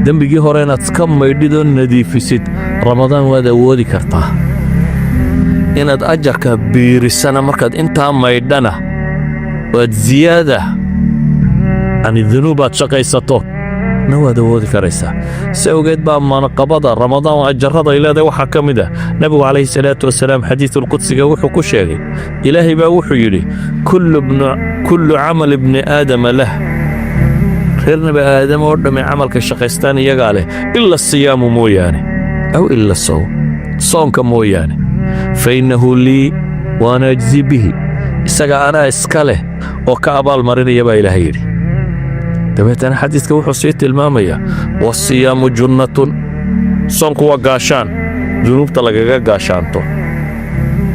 Dembigii hore inaad iska maydhid oo nadiifisid Ramadaan waad awoodi kartaa. Inaad ajarka biirisana markaad intaa maydhana waad ziyaada yani dunuubaad shaqaysato na waad awoodi karaysaa. Si awgeed baa manaqabada Ramadaan ajarrada ay leedahay waxaa ka mid ah, Nebigu calayhi salaatu wasalaam xadiisulqudsiga wuxuu ku sheegay, Ilaahay baa wuxuu yidhi: "كل عمل ابن آدم له", reer Nebi Aadam oo dhammi camalka shaqaystaan iyagaa leh, "إلا الصيام" mooyaane, أو إلا الصوم, soonka mooyaane, "فإنه لي وأنا أجزي به", isaga anaa iska leh oo ka abaalmarinaya, baa Ilaahay yidhi. Dabeetana xadiiska wuxuu sii tilmaamayaa: "والصيام جنة", soonku waa gaashaan dunuubta lagaga gaashaanto,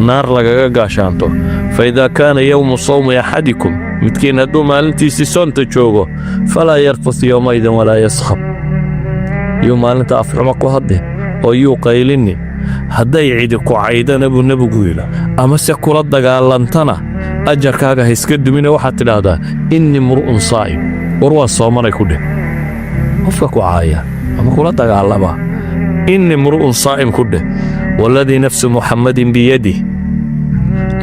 naar lagaga gaashaanto. "فإذا كان يوم صوم أحدكم", midkiin hadduu maalintiisii soonta joogo, "فلا يرفث يومئذ ولا يصخب", yuu maalinta afxumo ku hadlin oo yuu qaylinni. Hadday cidi ku caydana, buu Nebigu yidhi, ama se kula dagaalantana, ajarkaaga ha iska dumine, waxaad tidhaahdaa: "إني امرؤ صائم", war waa soomanay ku dheh. Qofka ku caaya ama kula dagaalama, "إني امرؤ صائم" ku dheh. "والذي نفس محمد بيده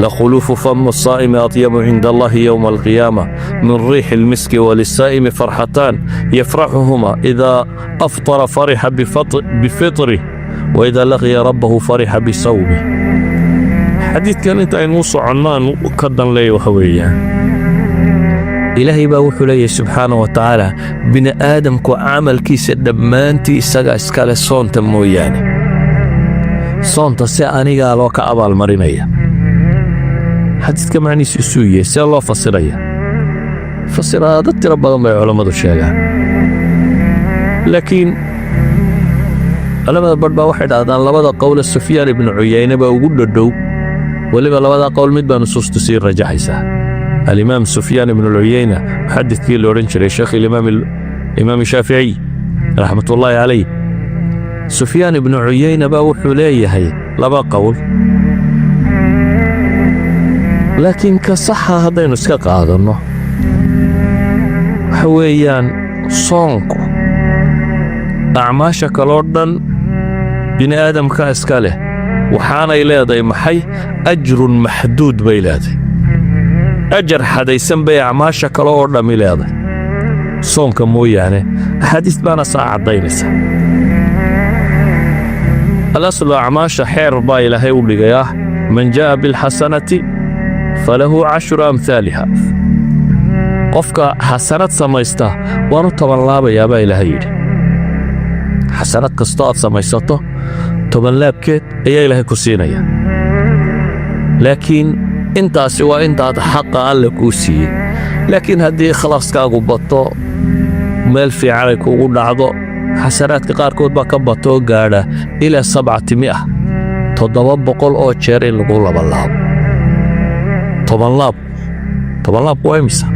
لخلوف فم الصائم أطيب عند الله يوم القيامة من ريح المسك وللصائم فرحتان يفرحهما إذا أفطر فرح بفطره وإذا لقي ربه فرح بصومه". Xadiidkan inta aynuu soconnaan ka dan leeya waxa weeyaan, Ilaahay baa wuxuu leeyahay subxaana wa tacaala, bini aadamku camalkiisa dhammaantii isaga iskale, soonta mooyaane, soonta si anigaa loo ka abaalmarinaya. Xadiidka macnihiisu isuu yahay, see loo fasiraya? Fasiraado tiro badan bay culammadu sheegaan, laakiin culamada badh baa waxay dhahdaan labada qowle Sufyaan ibnu Cuyayne baa ugu dhodhow. Weliba labadaa qowl mid baa nusuustu sii rajaxaysaa. Alimaam Sufyaan ibnu Cuyayna, muxadidkii la odhan jiray, sheekh Imaam Shaaficiy raxmatullaahi calayh, Sufyaan ibnu Cuyayna baa wuxuu leeyahay laba qowl, laakiin ka saxa haddaynu iska qaadanno waxa weeyaan, soonku acmaasha kaloo dhan bini aadamka iska leh, waxaanay leedahay maxay? أجر محدود bay leedahay, ajar xadaysan bay acmaasha kale oo dhammi leedahay, soonka mooyaane. Axaadiis baana saa caddaynaysa. Alaslu acmaasha xeer baa Ilaahay u dhigay ah: "من جاء بالحسنة فله عشر أمثالها", qofka xasanad samaysta waanu 10 laabayaa, baa Ilaahay yidhi. Xasanad kastoo aad samaysato 10 laabkeed ayaa Ilaahay ku siinaya, laakiin intaasi waa intaad xaqa Alle kuu siiyey. Laakiin haddii ikhlaaskaagu bato, meel fiicanay kuugu dhacdo, xasanaadka qaarkood baa ka batoo gaadha ilaa 700, 700 oo jeer in lagu labalaabo. 10 laab, 10 laabku waa imisa?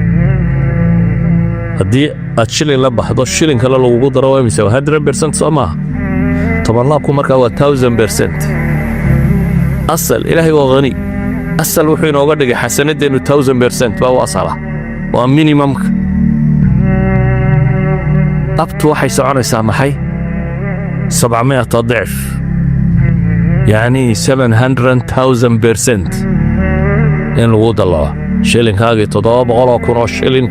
Haddii aad shilin la baxdo, shilin kale lagugu daro, waa imisa? Waa 100%, soo maaha? 10 laabku markaa waa 1000%. Asal Ilaahay waa hani. Asal wuxuu inooga dhigay xasanadeennu 1000% baa u asala, waa minimumka. Abtu waxay soconaysaa maxay? 700 ضعف, yacni 700,000% in lagu dallaco shilinkaagii, 700,000 oo shilin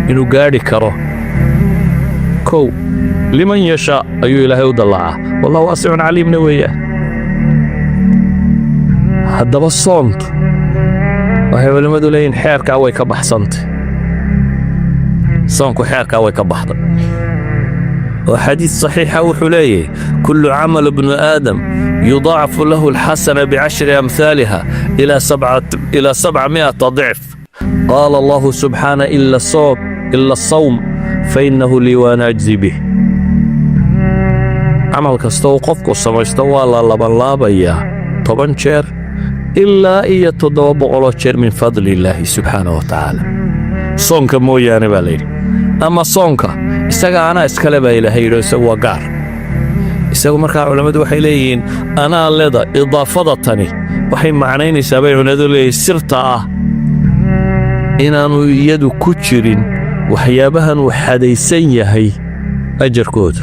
inuu gaadhi karo. Kow لمن يشاء ayuu Ilaahay u dallacaa, والله واسع عليم na weeyaan. Haddaba soontu waxay culimmadu leeyihin xeerkaa way ka baxsantay. Soonku xeerkaa way ka baxday, oo xadiis saxiixa wuxuu leeyahay: "كل عمل ابن آدم يضاعف له الحسنة بعشر أمثالها إلى 700 ضعف. قال الله سبحانه: إلا الصوم، إلا الصوم فإنه لي وأنا أجزي به". Camal kasta uu qofku samaysto waa la labanlaabayaa 10 jeer ilaa iyo 700 jeer من فضل الله سبحانه وتعالى, soonka mooyaane, baa layidhi. Ama soonka isaga anaa iskale, baa Ilaahay yidhi, isagu waa gaar isagu. Markaa culammadu waxay leeyihiin anaa leda idaafada tani waxay macnaynaysaa, bay culimmadu leeyihiin, sirta ah inaannu iyadu ku jirin waxyaabahan uu xadaysan yahay ajarkooda.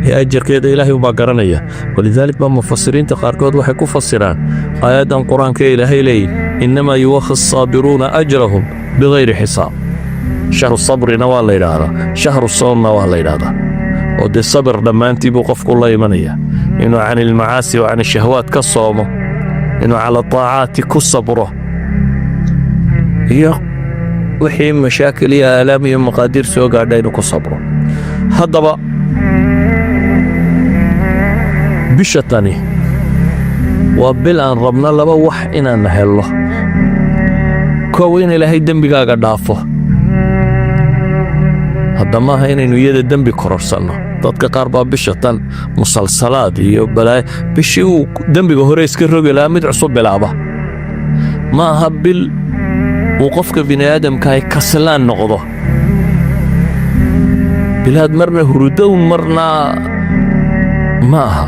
Ee ajarkeeda Ilaahay ubaa garanaya. ولذلك baa mufasiriinta qaarkood waxay ku fasiraan aayaddan Qur-aanka ee Ilaahay leeyihi: "إنما يوفى الصابرون أجرهم بغير حساب". شهر الصبر na waa la yidhaahdaa, شهر الصوم na waa la yidhaahdaa, oo dee sabir dhammaantii buu qofku la imanaya, inuu عن المعاصي وعن الشهوات ka soomo, inuu على الطاعات ku sabro, iyo wixii mashaakil iyo aalaam iyo maqaadiir soo gaadha inuu ku sabro. Haddaba bisha tani waa bil aan rabno laba wax inaan helno. Kow, in Ilaahay dembigaaga dhaafo. Hadda maaha inaynu iyada dembi kororsanno. Dadka qaar baa bisha tan musalsalaad iyo balaayo, bishii uu dembiga hore iska rogi lahaa mid cusub bilaaba. Ma aha bil uu qofka bini aadamkahay kaslaan noqdo, bilaad marna hurudown marna ma aha.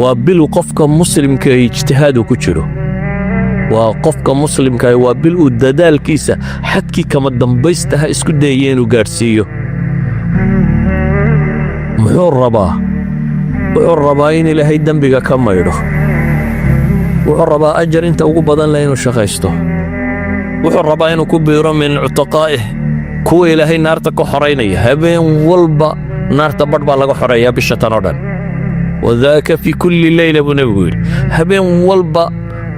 Waa bil qofka muslimka ijtihaadu ku jiro. Waa qofka muslimkaah, waa bil uu dadaalkiisa xadkii kama dambaystaha isku dayaya inuu gaadhsiiyo. Muxuu rabaa? Wuxuu rabaa in Ilaahay dembiga ka maydho. Wuxuu rabaa ajar inta ugu badan leh inuu shaqaysto. Wuxuu rabaa inuu ku biiro من عتقائه, kuwa Ilaahay naarta ka xoraynaya. Habeen walba naarta badh baa laga xoreeyaa bisha tan oo dhan. "وذاك في كل ليلة" buu Nebigu yidhi. Habeen walba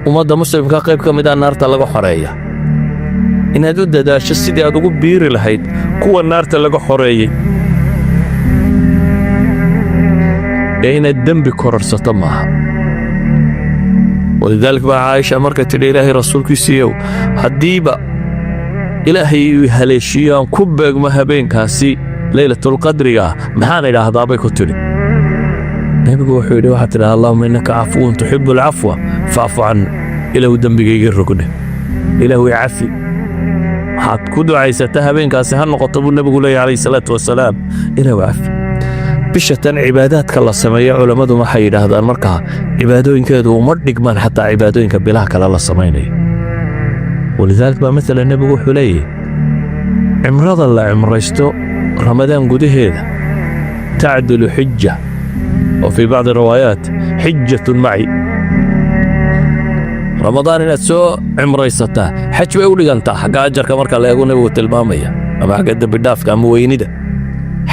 ummadda muslimka qayb ka mid ah naarta laga xoreeya. Inaad u dadaasho sidii aad ugu biiri lahayd kuwa naarta laga xoreeyey ee inaad dembi kororsato maaha. ولذلك baa Caaisha markay tidhi: "Ilaahay rasuulkiisiiyow, haddiiba Ilaahay uu haleeshiiyo aan ku beegmo habeenkaasi leylatulqadriga, maxaan idhaahdaa?" bay ku tidhi. Nebigu wuxuu yidhi: "Waxaad tidhaha: اللهم إنك عفو تحب العفو فاعف عني." Ilaahu dembigayga rogne, Ilaahu i cafi. Waxaad ku ducaysata habeenkaasi ha noqoto, buu Nebigu leeyahy عليه الصلاة والسلام, Ilaahu cafi. Bisha tan cibaadaadka la sameeyo, culammadu waxay yidhaahdaan markaa cibaadooyinkeedu uma dhigmaan xataa cibaadooyinka bilaha kale la samaynayo. ولذلك baa maala nebigu wuxuu leeyahy cimrada la cimraysto Ramadaan gudaheeda تعدل حجة, وفي بعض الروايات حجة معي. Ramadaan inaad soo cimraysataa xaj bay u dhigantaa xagga ajarka marka la eego, nebigu tilmaamaya, ama xagga dembidhaafka ama weynida,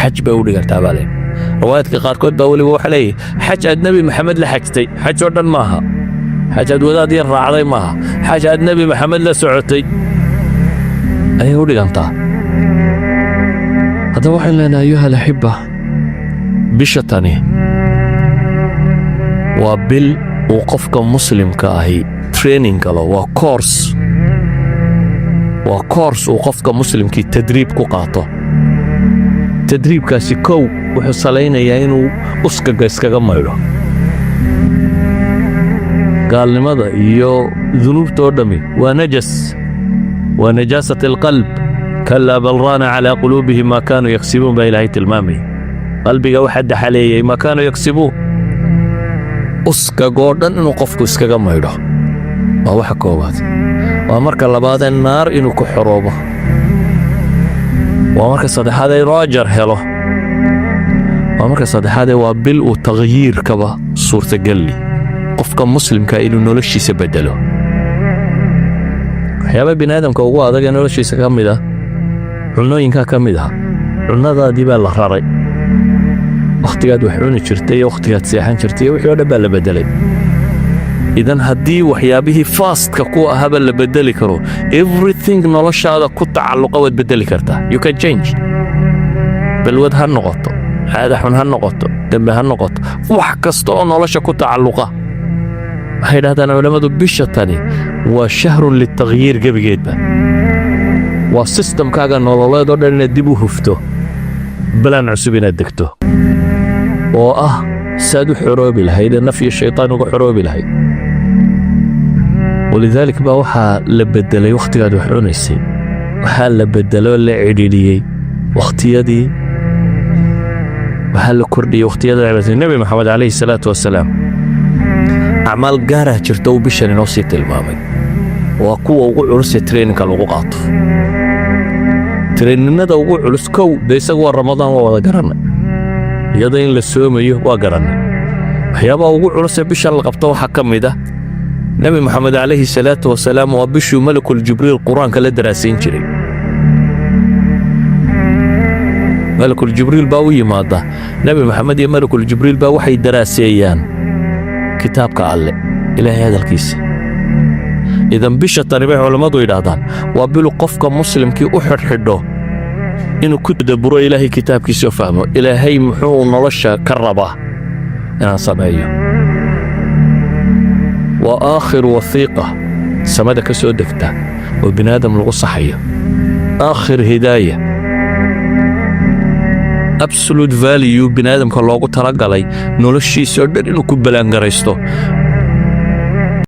xaj bay u dhigantaa baa leeyahy. Riwaayaadka qaarkood baa weliba waxa leeyahy xaj aad Nebi Maxamed la xajtay. Xaj oo dhan maaha, xaj aad wadaad yar raacday maaha, xaj aad Nebi Maxamed la socotay ayay u dhigantaa. Haddaba waxaynu leenahay, أيها الأحبة, bisha tani waa bil uu qofka muslimka ahi training galo. Waa course, waa course uu qofka muslimkii tadriib ku qaato. Tadriibkaasi kow wuxuu salaynayaa inuu uskaga iskaga maydho, gaalnimada iyo dunuubta oo dhammi waa najas, waa نجاسة القلب. "كلا بل ران على قلوبهم ما كانوا يكسبون" baa Ilaahay tilmaamaya. Qalbiga waxaa daxaleeyey ما كانوا يكسبون. Uskagoo dhan inuu qofku iskaga maydho waa waxa koowaad. Waa marka labaadee naar inuu ku xoroobo. Waa marka saddexaadee inuu ajar helo. Waa marka saddexaadee waa bil uu takhyiirkaba suurtagelli qofka muslimka inuu noloshiisa beddelo. Waxyaaba bini aadamka ugu adag ee noloshiisa ka mid ah cunooyinkaa ka mid ah. Cunnadaadii baa la raray, wakhtigaad wax cuni jirtay iyo wakhtigaad seexan jirtay iyo wixii o dhan baa la beddelay. Idan haddii waxyaabihii fastka ku ahaba la bedeli karo, everything noloshaada ku tacalluqa waad bedeli kartaa. You can change. Balwad ha noqoto, caada xun ha noqoto, dembe ha noqoto, wax kasta oo nolosha ku tacalluqa. Waxay idhahdaan culammadu bisha tani waa شهر للتغيير. Gebigeedba waa systemkaaga nololeed oo dhan inaad dib u hufto, balaan cusub inaad degto oo ah saad u xoroobi lahayd ee naf iyo shaytaan uga xoroobi lahayd. ولذلك baa waxaa la beddelay wakhtigaad wax cunaysay, waxaa la beddeloo la cidhiidhiyey wakhtiyadii, waxaa la kordhiyey wakhtiyada cibaadada. Nebi Maxamed عليه الصلاة والسلام acmaal gaarah jirta uu bishan inoo sii tilmaamay. Waa kuwa ugu culusee trainingka lagu qaato, trainingada ugu culus. Kow dee isagu waa Ramadaan, waa wada garanay. Iyadoo in la soomayo waa garannay. Waxyaabaha ugu culusee bishan la qabto waxaa ka mid ah, Nebi Moxamed calayhi salaatu wasalaam waa bishuu Malakul Jibriil Qur-aanka la daraasayn jiray. Malakul Jibriil baa u yimaada Nebi Moxamed, iyo Malakul Jibriil baa waxay daraaseeyaan kitaabka Alle, Ilaahay hadalkiisa. Idan bisha tani, bay culammadu yidhaahdaan, waa bilu qofka muslimkii u xidhxidho inuu ku tadabburo Ilaahay kitaabkiisoo fahmo Ilaahay muxuu nolosha ka rabaa inaan sameeyo. Waa aakhir wasiiqa samada ka soo degta oo bini aadam lagu saxayo, aakhir hidaaya, absolute value bini aadamka loogu talagalay noloshiisoo dhan inuu ku balaangaraysto.